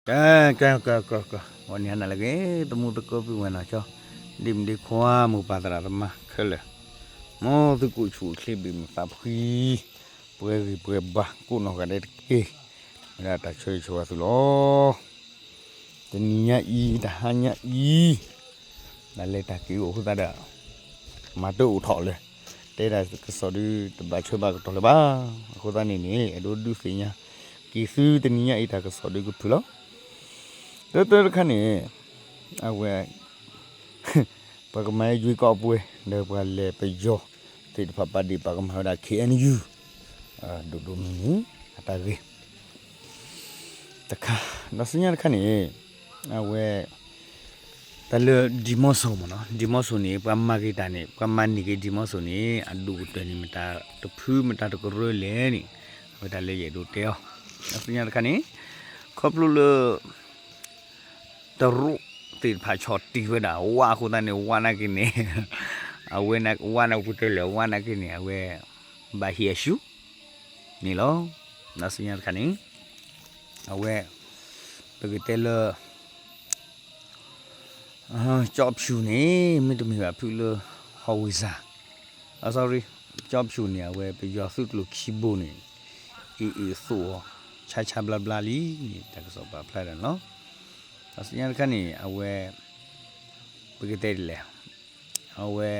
ကဲ ကဲ ကဲ ကဲ ကဲ ဂီၤနံၤဟါနၤလၢအဂ့ၤ သမူသကိးပုၢ်ဝဲၢ်နီၢ်ကၠီ ဒ့မုၣ်ဒ့ခွါ မိၢ်ပၢ်သရၣ်သမါခဲလၢာ် မ်သုကအိၣ်ဆူၣ်အိၣ်ချ့ဘၣ်မုာ်သးဖှံ ပှဲၤဂံၢ်ပှဲၤဘါ ကိးနီၢ်ဂၤဒဲးတက့ၢ် ဝဲဒၣ်တၢ်ဆၢဂ့ၤဆၢဝါသုလီၤ. တနံၤညါအံၤ တဟါညါအံၤ ဒၣ်လဲာ်တၢ်က့ၤအိၣ်အဃိသတးဒီး မၤတအိၣ်ထီၣ်လၢၤ တဲဒၣ်ကစီၣ်ဒုတဘၣ်ဆၢဘၣ်ကတီၢ်လၢၤဘၣ်. အဃိသတးန့ၣ်န့ၣ် အဲၣ်ဒိးဒုးသ့ၣ်ညါက့ၤသုတနံၤညါအံၤတၢ်ကစီၣ်ဒုကဖုၣ်လီၤ. တၢတၢတခါန့ၣ် အဝဲ ပှၤကမၤရွေးကောက်ပွဲ ဒီးပှၤလဲၤပယီၤသ့ၣ်တဖၣ်ပာ်ဒ့ၣ်ပာ်ကမၣ်ဝဲဒၣ် KNU ဒိၣ်ဒိၣ်မုၢ်မုၢ် အတၢ်ဂ့ၢ် တခါ ဒီးဆူညါတခါန့ၣ် အဝဲ တၢ်လၢဒံၤမီစိၤမ့ၢ်နီၤ ဒံၤမီစိၤန့ၣ် ပှၤမၤက့ၤတၢ်န့ၣ် ပှၤမၤန့ၢ်က့ၤဒံၤမီစိၤန့ၣ် အဒိၣ်ကတၢၢ်န့ၣ် မတၤတဖုမတၤတကရၢလဲၣ်န့ၣ် အဝဲတၢ်လၢယအဲၣ်ဒိးတဲအီၤ ဒီးဆူညါတခါန့ၣ် ခီဖျိလၢ တရူးသ့ၣ်တဖၣ်ဆီၣ်တံၢ်ဝဲဒၣ် ဝါအဃိသတးန့ၣ် ဝါနာ်က့န့ၣ် အဝဲဝါနာ်က့တဲလဲၣ် ဝါနာ်က့န့ၣ် အဝဲ ဘၣ်ဟ့ၣ်အရှူ န့ၣ်လီၤ. ဒီးဆူညါတခါန့ၣ် အဝဲ ပကတဲလၢ ကၠီဖၠူၣ်န့ၣ် မ့တမ့ၢ်ဘၣ်ဖုလၢ ဟီၣ်ဝံၤစၢ် sorry ကၠီဖၠူၣ်န့ၣ် အဝဲပယီၤသုးကျိၤခံဘိန့ၣ် အ့ၣ်အ့ၣ်အသိးအီၤ ဆါဆါဘျါဘျါလံန့ၣ် တၢ်ကစီၣ်ပာ်ဖျါဒၣ်န့ၣ်လီၤ. ဒီးဆူညါတခါန့ၣ် အဝဲ ပကတဲဒ်လဲၣ် အဝဲ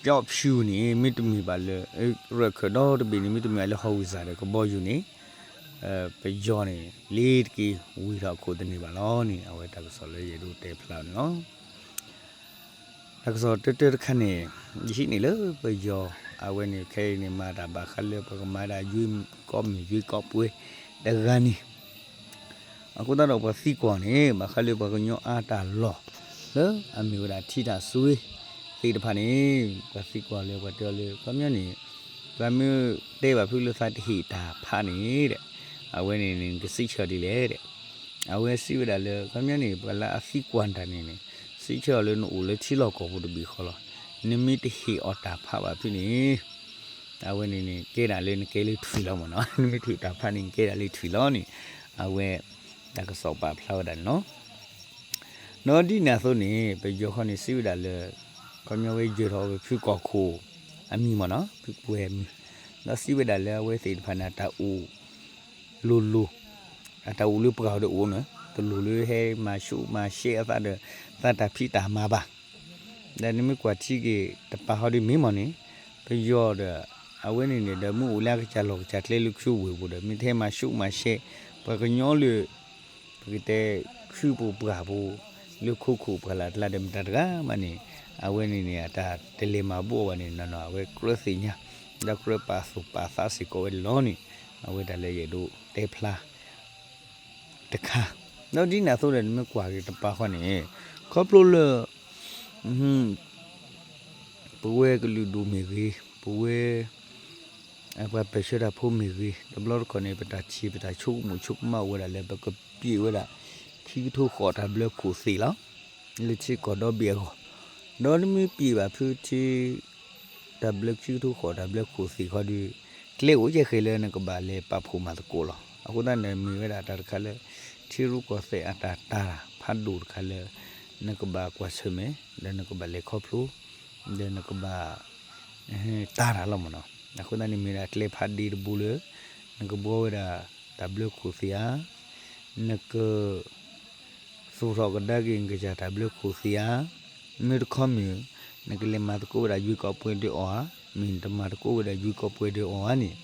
ကၠီဖၠူၣ်န့ၣ် မ့တမ့ၢ်ဘၣ်လၢ ရၢၢ်ခၢၣ်ဒီတဘ့ၣ်န့ၣ် မ့တမ့ၢ်ဘၣ်လၢဟီၣ်ဝံၤစၢ်ဒီးကဘီယူၤန့ၣ် ပယီၤန့ၣ် လ့ၤတက့ၤဝံၤထီၣ်အခိၣ်တန့ၢ်ဘၣ်လီၤန့ၣ် အဝဲတၢ်ကစီၣ်လၢယအဲၣ်ဒိးတဲဖျါန့ၣ်လီၤ. တၢ်ကစီၣ်တၢတၢတခါန့ၣ် ယဟံးန့ၢ်လၢပယီၤ အဝဲန့ၣ်ခဲအံၤန့ၣ် မၤတၢ်ဘၣ်ဃးလၢပကမၤဒၣ် ရွေးကောက် မ့ၢ်ရွေးကောက်ပွဲ တဂၤန့ၣ် အဃိသတးဒီးပှၤသံကွၢ်န့ၣ် ဘၣ်ဃးလၢပှၤကညီအါတၢ်လီၢ် လၢအမ့ၢ်ဝဲဒၣ်ထံတၢ်စွ့သ့ၣ်တဖၣ်န့ၣ် ပှၤသံကွၢ်လၢပှၤတဲအီၤလၢ ခီပညီန့ၣ် ပှၤမ့ၢ်တဲဘၣ်ဖုလၢသးတဟ့ၣ်တၢ်ဖးန့ၣ်ဒီး အဝဲန့ၣ်န့ၣ် နကစံးဆၢအီၤဒ်လဲၣ်ဒီး အဝဲစံးဝဲဒၣ်လၢ ခီပညီန့ၣ် ပှၤလၢအသံကွၢ်တၢ်န့ၣ်န့ၣ် စံးဆၢအီၤလၢနအိၣ်လၢထံလီၢ်ကီၢ်ပူၤတဘ့ၣ်ဃီလီၤ. နမ့ၢ်တဟ့ၣ်အီၤတၢ်ဖးဘၣ်ဖုန့ၣ် အဝဲန့ၣ်န့ၣ် ကဲဒၣ်လၢနကဲလၢထွံၣ်လီၤမ့ၢ်နီၤ နမ့ၢ်တဟ့ၣ်တၢ်ဖးန့ၣ် နကဲဒၣ်လၢထွံၣ်လီၤန့ၣ် အဝဲ တၢ်ကစီၣ်ပာ်ဖျါဝဲဒၣ်န့ၣ်လီၤ. ဒီးဒ်န့ၣ်အသိးန့ၣ် ပယီၤခီန့ၣ်စံးဝဲဒၣ်လၢ ခီပညီဝဲယၢၤထီၣ်ဝဲဖုကီၢ်ခိၣ်အမံၤမ့ၢ်နီၤ ဖုကီၢ်ခိၣ်အမံၤ ဒီးစံးဝဲဒၣ်လၢအဝဲသ့ၣ်တဖၣ်န့ၣ် အတၢ်အိၣ်လိၤလိၤ အတၢ်အိၣ်လၢပှၢ်အီၤဒီးအိၣ်န့ၣ် တလိၣ်လၢဟဲမၤဆူၣ်မၤရှဲအသးဒီး သးတၢ်ဖံးတၢ်မၤဘၣ် ဒီးနမ့ၢ်ကွၢ်ထံက့ၤတပၤဃီဒ်မ့ၢ်မ့ၢ်န့ၣ် ပယီၤဒီး အဝဲန့ၣ်န့ၣ်ဒီးမ့ၢ်အိၣ်လၢအကစၢ်လီၢ်ကစၢ်ကျဲလၢခၠိဝ့ၢ်ပူၤဒီး မ့ၢ်တဟဲမၤဆူၣ်မၤရှဲ ပှၤကညီလၢ ပကတဲ ခၠိပူၤပှၢ်ပူၤ လၢခိခိၣ်ပှၢ်လၢ်တလၢ်ဒီးမတၤတဂၤမးန့ၣ် အဝဲန့ၣ်န့ၣ် အတၢ်တလဲၤမၤဘူၣ်အီၤဘၣ်န့ၣ်နီၤနီၤ အဝဲကြၢးသ့ၣ်ညါ ဒီးကြၢးပာ်သူၣ်ပာ်သးစ့ၢ်ကီးဝဲဒၣ်လီၤန့ၣ် အဝဲဒၣ်လၢယအဲၣ်ဒိးတဲဖျါ တခါ ဒီးဒ်န့ၣ်အသိးဒီး နမ့ၢ်ကွၢ်က့ၤတပၤဃီန့ၣ် ခီဖျိလၢ ပဝဲကလုာ်ဒူၣ်မ့ၢ်ဂ့ၤ ပဝဲ ပှၤပၢၢ်ဆၢတၢ်ဖိမ့ၢ်ဂ့ၤ တဘျီတခီၣ်န့ၣ် ပတၢ်ထံၣ်ပတၢ်ဆိကမိၣ်ဆိကမး အိၣ်ဝဲဒၣ်လၢပကပျ့ၤဝဲဒၣ် ခံကထိဃိးတၢ်ဘျၢခိၣ်သ့ၣ်လီၤ. လၢထံကီၢ်ဒီဘ့ၣ်အဂီၢ် ဒီးနမ့ၢ်ပျ့ၤဘၣ်ဖုထံ တၢ်ဘျၢခံကထိဃိးတၢ်ဘျၢခိၣ်သ့ၣ်ခီဒီး ကျဲအိၣ်ယဲၢ်ဃဲၤလၢနကဘၣ်လဲၤပာ်ဖှိၣ်မၤသကိးလီၤ. အဃိသတးန့ၣ် မ့ၢ်ဝဲဒၣ်တၢ်တခါလၢ ထံရူၢ်ကီၢ်သဲးအတၢ်တာ်တၢ်ဖးဒိၣ်တခါလၢ နကဘၣ်ကွၢ်ဆၢၣ်မဲာ် ဒီးနကဘၣ်လဲၤခီဖျိ ဒီးနကဘၣ် တၢ်တၢ်လီၤမ့ၢ်နီၤ. အဃိသတးန့ၣ်မ့ၢ်ဒၣ်ကျဲဖးဒ့တဘိလၢ နကဘှီဝဲဒၣ်တၢ်ဘျၢခိၣ်သ့ၣ်ဧါ, နက သူၣ်ထီၣ်ကဒါက့ၤနကစၢ်တၢ်ဘျၢခိၣ်သ့ၣ်ဧါ, မ့ၢ်တခီမ့ၢ် နကလဲၤမၤသကိးဝဲဒၣ်ယွ့ကီးပှဲၤဒၢးအီၤဧါ, မ့ၢ်နတမၤသကိးဝဲဒၣ်ယွ့ကီးပှဲၤဒၢးအီၤဧါန့ၣ်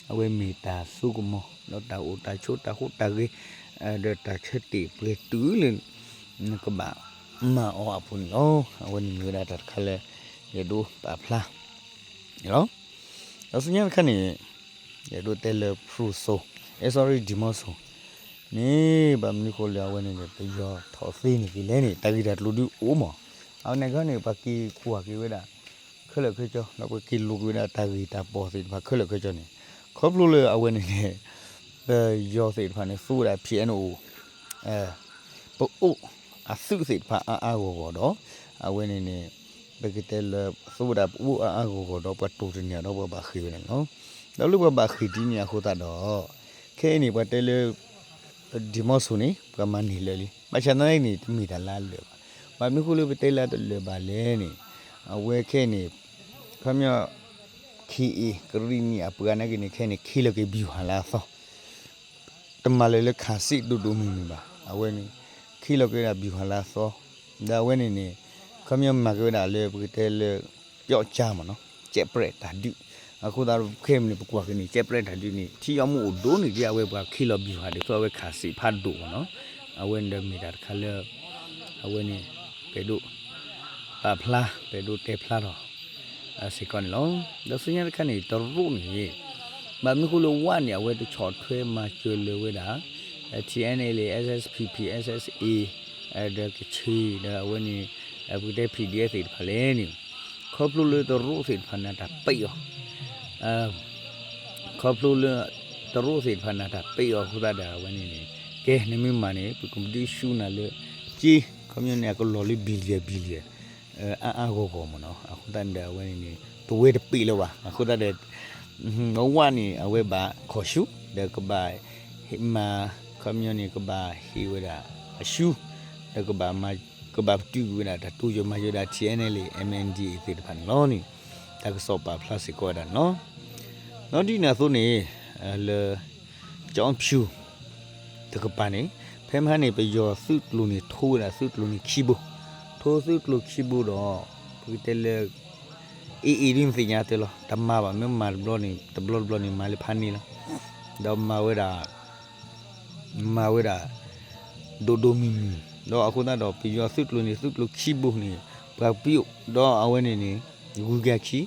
အဝဲမ့ၢ်တၢ်ဆိကမိၣ် ဒီးတၢ်အိၣ်တၢ်ဆိးတၢ်ဃူတၢ်ဂဲၤ ဒီးတၢ်ဆၢတဲာ်ပှဲၤတုၤလၢ နကဘၣ်မၤအီၤအပူၤန့ၣ်လီၤ. အဝဲန့ၣ်မ့ၢ်ဝဲဒၣ်တၢ်တခါလၢ ယအဲၣ်ဒိးပာ်ဖျါန့ၣ်လီၤ. ဒီးဆူညါတခါန့ၣ် ယအဲၣ်ဒိးတဲလၢဖရူစိၤ အဲ sorry ဒံၣ်မီစိၤ န့ၣ် ဘၣ်မနုၤဃိလၢအဝဲန့ၣ်န့ၣ် ပယီၤထီၣ်သ့န့ၣ်က့ၤလဲၣ်န့ၣ် တၢ်ဂ့ၢ်တၢ်ကျိၤဒုအိၣ်မး. အဝဲန့ၣ်ခီန့ၣ် ပှၤက့ၤကွၢ်က့ၤဝဲဒၣ် ခဲလၢာ်ခဲဆ့ ဒီးပက့ၤလိာ်က့ၤဝဲဒၣ်တၢ်ဂ့ၢ်တၢ်ပီၢ်သ့ၣ်တဖၣ်ခဲလၢာ်ခဲဆ့န့ၣ် ခီဖျိလၢအဝဲန့ၣ်န့ၣ် ပယီၤသ့ၣ်တဖၣ်န့ၣ် သူဝဲဒၣ် ဖံးအဲၣ်အိၣ် ပအိၣ်အသုးသ့ၣ်တဖၣ်အါအါဂီၢ်ဂီၢ်ဒီး အဝဲန့ၣ်န့ၣ် ပကတဲလၢ သူဝဲဒၣ်ပအိၣ်အါအါဂီၢ်ဂီၢ်ဒီး ပှၤတိၢ်တန့ၢ်အီၤဒီးပှၤဘၣ်ဃ့ၢ်ဝဲန့ၣ်လီၤ. ဒီးလၢပှၤဘၣ်ဃ့ၢ်ဒ်န့ၣ်အဃိသတးဒီး ခဲအံၤန့ၣ် ပှၤတဲလၢ ဒံၣ်မီၢ်စိၤန့ၣ် ပှၤမၤန့ၢ်လၢာ်လံ. ဘၣ်ဆၣ်သနာ်က့န့ၣ် တမ့ၢ်တၢ်လၢအလၢာ်ဘၣ်. ဘၣ်မနုၤဃိလၢပတဲလၢအတလၢာ်ဘၣ်လဲၣ်န့ၣ်, အဝဲခဲအံၤန့ၣ် ခီပညီ ခ့အ့ၣ် ကရံၣ်နံၣ်အပှၤသနာ်က့န့ၣ် ခဲအံၤန့ၣ် ခ့လီၤက့ၤ ဗျူဟာ လၢအသီ တမၤလၢၤလၢ ခံစစ် ဒိၣ်ဒိၣ်မုၢ်မုၢ်ဘၣ်. အဝဲန့ၣ် ခ့လီၤက့ၤဝဲဒၣ် ဗျူဟာ လၢအသီ, ဒီးအဝဲန့ၣ်န့ၣ် ခီပညီမၤက့ၤဝဲဒၣ်လၢပကတဲလၢ ပျော့ကျား မ့ၢ်နီၤ, ကဲးပြဲးတၢ်ဒုး. အဃိသတးဒီး ခဲအံၤန့ၣ် ပကွၢ်က့ၤန့ၣ် ကဲးပြဲးတၢ်ဒုးန့ၣ် ထံအီမူအိၣ်ဒိၣ်န့ၢ်က့ၤ အဝဲပှၤခ့လီၤ ဗျူဟာ ဒ်သိးအဝဲ ခံစစ် ဖးဒိၣ် မ့ၢ်နီၤ. အဝဲန့ၣ်ဒီးမ့ၢ်တၢ်တခါလၢ အဝဲန့ၣ် ပအဲၣ်ဒိး ပာ်ဖျါ ပအဲၣ်ဒိးတဲဖျါထီၣ် စ့ၢ်ကီးန့ၣ်လီၤ. ဒီးဆူညါတခါန့ၣ် တရူးန့ၣ် ဘၣ်မနုၤဃိလၢဝၣ်န့ၣ် အဝဲတဆီၣ်ထွဲမၤစၢၤလၢၤဝဲဒၣ် ထံ NLA SSPP SSA ဒီးကချ့ၣ် ဒီးအဝဲန့ၣ် ပကတဲ PDF သ့ၣ်တဖၣ်လဲၣ်န့ၣ် ခီဖျိလၢတရူးသ့ၣ်တဖၣ်န့ၣ်တၢ်ပံးအီၤ ခီဖျိလၢ တရူးသ့ၣ်တဖၣ်န့ၣ်တၢ်ပံးအီၤအဃိသတးဒီး အဝဲန့ၣ်န့ၣ် ကဲ နမ့ၢ်မၤန့ၣ် ပကဒုးဆူနၤလၢ က့ ခီပညီန့ၣ် အကလီၤလၢ billion billion အါအါဂီၢ်ဂီၢ် မ့ၢ်နီၤ. အဃိသတးန့ၣ်ဒီး အဝဲန့ၣ်န့ၣ် တဝဲတပံးလၢၤဘၣ်. အဃိသတးဒီး ဝၣ်န့ၣ် အဝဲဘၣ်ခီၣ်ဆူ ဒီးကဘၣ် မၤ ခီပညီန့ၣ် ကဘၣ်ဟ့ၣ်ဝဲဒၣ်အဆူ ဒီးကဘၣ်မၤ ကဘၣ်ပတုာ်ကွံာ်ဝဲဒၣ်တၢ်တိစၢၤမၤစၢၤဒၣ် ထံ NLA MNDAA သ့ၣ်တဖၣ်န့ၣ်လီၤန့ၣ် တၢ်ကစီၣ်ပာ်ဖျါစ့ၢ်ကီးဝဲဒၣ်န့ၣ်လီၤ. ဒီးဒ်န့ၣ်အသိးန့ၣ် လၢ ကၠီဖၠူၣ် တကပၤန့ၣ် ဖဲမဟါန့ၣ် ပယီၤသုးကျိၤန့ၣ် ထိဝဲဒၣ်သုးကျိၤန့ၣ်ခံဘိ, ထိသုးကျိၤခံဘိဒီး ပကတဲလၢ AA ဒ်နသ့ၣ်ညါတဲလီၤ တမၤဘၣ် မ့ၢ်မၤတဘျီန့ၣ် တဘျီတဘျီန့ၣ် မၤလၢဖးန့ၣ်လီၤ. ဒီးမၤဝဲဒၣ် မၤဝဲဒၣ် ဒိၣ်ဒိၣ်မုၢ်မုၢ် ဒီးအဃိသတးဒီး ပယီၤသုးကျိၤန့ၣ် သုးကျိၤခံဘိန့ၣ် ပှၤပျိၣ် ဒီးအဝဲန့ၣ်န့ၣ် ဂုၤက့ၤအခံ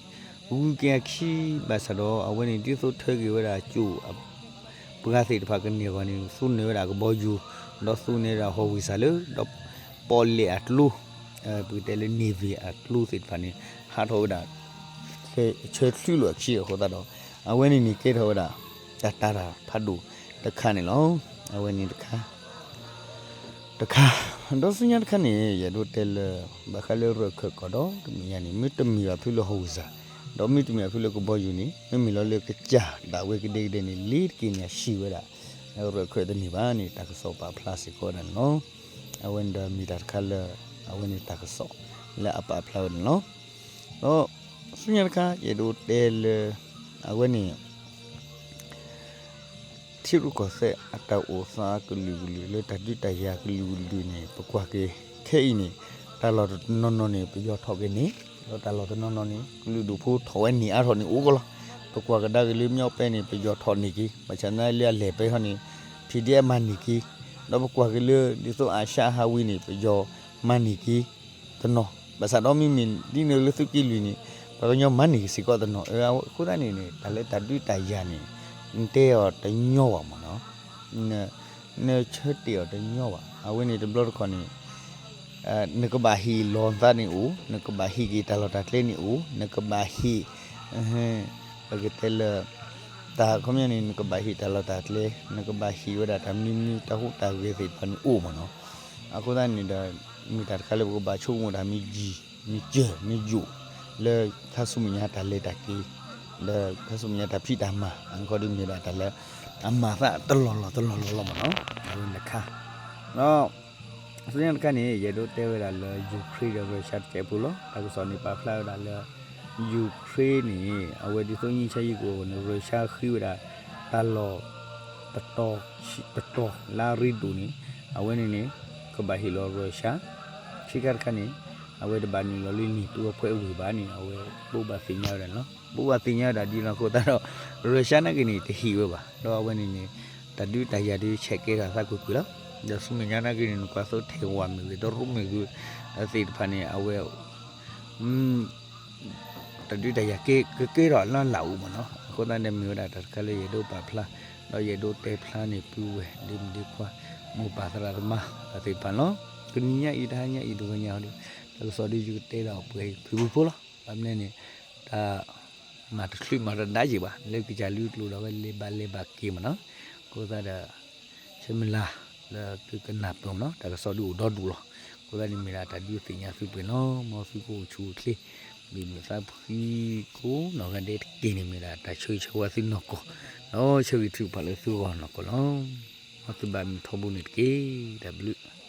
ဂုၤက့ၤအခံ ဘၣ်ဆၣ်ဒီး အဝဲန့ၣ် ဒ်သိးထၢက့ၤဝဲဒၣ်ကၠိၣ် ပှၤသ့ၣ်တဖၣ်ကန့ၢ်အဂီၢ်န့ၣ် သူန့ၢ်ဝဲဒၣ်ကဘီယူၤ ဒီးသူန့ၢ်ဝဲဒၣ်ဟီၣ်ဝံၣ်စၢ်လၢ ဒီးပီၣ်လဲၣ်အကျိ ပကတဲလၢ Navy အကျိသ့ၣ်တဖၣ်န့ၣ် ဟးထီၣ်ဝဲဒၣ် ဆၢဆၢချုးလိာ်အခံအဃိသတးဒီး အဝဲန့ၣ်န့ၣ်ကဲထီၣ်ဝဲဒၣ် တၢ်တာ်တၢ်ဖးဒိၣ်တခါန့ၣ်လီၤ. အဝဲန့ၣ်တခါ တခါ ဒီးဆူညါတခါန့ၣ် ယအဲၣ်ဒိးတဲလၢ ဘၣ်ဃးလၢရၢၢ်ခၢၣ်ကီၢ်ဒီတမံၤညါန့ၣ် မ့ၢ်တမ့ၢ်ဘၣ်ဖုလၢဟီၣ်ဝံၣ်စၢ် ဒီးမ့ၢ်တမ့ၢ်ဘၣ်ဖုလၢကဘီယူၤန့ၣ် မ့မ့ၢ်လီၤလၢကစၢ်ဒၣ်ဝဲကဒဲကဒဲန့ၣ် လ့ၤတက့ၤန့ၣ် အဟံးဝဲဒၣ် ရၢၢ်ခၢၣ်တန့ၢ်ဘၣ်န့ၣ် တၢ်ကစီၣ်ပာ်ဖျါစ့ၢ်ကီးဝဲဒၣ်န့ၣ်လီၤ. အဝဲန့ၣ်ဒီးမ့ၢ်တၢ်တခါလၢ အဝဲန့ၣ်တၢ်ကစီၣ်လၢအပာ်ဖျါဝဲန့ၣ်လီၤ. ဒီးဆူညါတခါ ယအဲၣ်ဒိးတဲလၢ အဝဲန့ၣ် ထံရူၢ်ကီၢ်သဲးအတၢ်အိၣ်သးကလုာ်ကလုာ် လၢတၢ်ဒုးတၢ်ယၤကလုာ်ကလုာ်န့ၣ် ပကွၢ်က့ၤ ခဲအံၤန့ၣ် တၢ်လီၢ်တနီၤနီၤန့ၣ် ပယီၤထီၣ်က့ၤန့ၢ် ဒီးတၢ်လီၢ်တနီၤနီၤန့ၣ် ကလုာ်ဒူၣ်ဖိထီၣ်ဝဲန့ၢ်အါထီၣ်န့ၣ်အိၣ်ကီးလီၤ. ပကွၢ်ကဒါက့ၤလၢ မြောက်ပိုင်း န့ၣ် ပယီၤထီၣ်န့ၢ်က့ၤ ဘၣ်ဆၣ်သနာ်က့လၢအလဲၢ်ပဲဟီန့ၣ် PDF မၤန့ၢ်က့ၤ ဒီးပကွၢ်က့ၤလၢ ဒ်သိးအၤၡါဟးဝံၤန့ၣ် ပယီၤမၤန့ၢ်က့ၤ တနီၤ ဘၣ်ဆၣ်ဒီးမ့မ့ၢ်ဒ်န့ၣ်လၢသုးက့လွံၢ်န့ၣ် ပှၤကညီမၤန့ၢ်က့ၤစ့ၢ်ကီးတနီၤ အဃိသတးန့ၣ်န့ၣ် တၢ်လၢတၢ်ဒုးတၢ်ယၤန့ၣ် နတဲအီၤတညီဘၣ်မ့ၢ်နီၤ နဆၢတဲာ်အီၤတညီဘၣ် အဝဲန့ၣ်တဘျီတခီၣ်န့ၣ် နကဘၣ်ဟ့ၣ်လီၤနသးန့ၣ်အိၣ် နကဘၣ်ဟ့ၣ်က့ၤတၢ်လီၢ်တၢ်ကျဲန့ၣ်အိၣ် နကဘၣ်ဟ့ၣ် ပကတဲလၢ တၢ်ခီပညီန့ၣ် နကဘၣ်ဟ့ၣ်တၢ်လီၢ်တၢ်ကျဲ နကဘၣ်ဟ့ၣ်ဝဲဒၣ်တၢ်မနုၤမနုၤတၢ်ဟူးတၢ်ဂဲၤသ့ၣ်တဖၣ်န့ၣ်အိၣ်မ့ၢ်နီၤ အဃိသတးန့ၣ်ဒီး မ့ၢ်တၢ်တခါလၢပကဘၣ်ဆိကမိၣ်တၢ်မ့ၢ်ယံာ် မ့ၢ်စၢၢ် မ့ၢ်ယိာ် လၢခါဆူမဲာ်ညါတၢ်လဲၤတၢ်က့ၤ လၢခါဆူမဲာ်ညါတၢ်ဖံးတၢ်မၤ အနီၢ်ကီၢ်ဒ်မ့ၢ်ဒၣ်တၢ်လၢ အမၤသးတလီၢ်လီၢ်တလီၢ်လီၢ်လီၢ်မ့ၢ်နီၤ အဝဲန့ၣ်တခါ ဒီး ဆူညါတခါန့ၣ် ယအဲၣ်ဒိးတဲဝဲဒၣ်လၢ Ukraine ဒီး Russia တစဲးဖိလီၤ. တၢ်ကစီၣ်န့ၣ်ပာ်ဖျါဝဲဒၣ်လၢ Ukraine န့ၣ် အဝဲဒ်သိး ငြိမ်းချမ်းရေး ကအိၣ်န့ၣ် Russia ဃ့ဝဲဒၣ် တၢ်လီၢ် တတီၤ တတီၤလၢအရ့ဒိၣ်န့ၣ် အဝဲန့ၣ်န့ၣ် ကဘၣ်ဟ့ၣ်လီၤ Russia ခံခါတခါန့ၣ် အဝဲတဘၣ်နုာ်လီၤလၢ NATO အဖွဲ့ဝင်ဘၣ်န့ၣ် အဝဲဘိးဘၣ်သ့ၣ်ညါဝဲဒၣ်န့ၣ်လီၤ. ဘိးဘၣ်သ့ၣ်ညါဝဲဒၣ်ဒ်န့ၣ်အဃိသတးဒီး Russia နာ်က့န့ၣ် တဟ့ၣ်ဝဲဘၣ်. ဒီးအဝဲန့ၣ်န့ၣ် တၢ်ဒုးတၢ်ယၤဒုးဆဲးကဲထီၣ်အသးကွ့ၢ်ကွ့ၢ်လီၤ. ဒီးဆူမဲာ်ညါနာ်က့န့ၣ် နကွၢ်သိးထဲဝၤမ့ၢ်ဂ့ၤ တရူးမ့ၢ်ဂ့ၤ သ့ၣ်တဖၣ်န့ၣ် အဝဲ တၢ်ဒုးတၢ်ယၤကကဲထီၣ်လၢလၢ်အိၣ်မ့ၢ်နီၤ. အဃိသတးန့ၣ်မ့ၢ်ဝဲဒၣ်တၢ်တခါလၢယအဲၣ်ဒိးပာ်ဖျါ ဒီးယအဲၣ်ဒိးတဲဖျါန့ၣ် ပုၢ်ဝဲၢ် ဒ့မုၣ်ဒ့ခွါ မိၢ်ပၢ်သရၣ်သမါ တၢ်သ့ၣ်တဖၣ်န့ၣ်လီၤ. တနံၤညါအံၤ တဟါညါအံၤ တဂီၤညါအံၤဒီး တၢ်ကစီၣ်ဒုးယကတဲဒၣ်ပှဲၤအံၤ ဖုဖုဖိလီၤ. ဘၣ်မနုၤန့ၣ် တၢ် မၤတချုးမၤတဒါယံာ်ဘၣ် လၢကစၢ်လုၢ်ကျိၤဒီးဝဲလဲၤဘၣ်လဲၤဘၣ်က့ၤမ့ၢ်နီၤ. အဃိသတးဒီး ဆၢမုၢ်လၢ်လၢသုကနၢ်ပၢၢ်မ့ၢ်နီၤ တၢ်ကစီၣ်ဒုးအိၣ်ဒီဒူၣ်လီၤ. အဃိသတးန့ၣ် မ့ၢ်ဒၣ်တၢ်ဒုးသ့ၣ်ညါသုပှဲၤလီၤ. မ်သုကအိၣ်ဆူၣ်အိၣ်ချ့ ဘၣ်မုာ်သးဖှံကိးနီၢ်ဂၤဒဲးတက့ၢ်န့ၣ် မ့ၢ်ဒၣ်တၢ်ဆၢဂ့ၤဆၢဝါသုနီၢ်ကီၢ် ဒီးဆၢဂ့ၤထုကဖၣ်လၢသုဂီၢ်နီၢ်ကီၢ်လီၤ. သုဘၣ်မုာ်ထီဘိန့ၣ်တက့ၢ်. တၢ်ဘျုး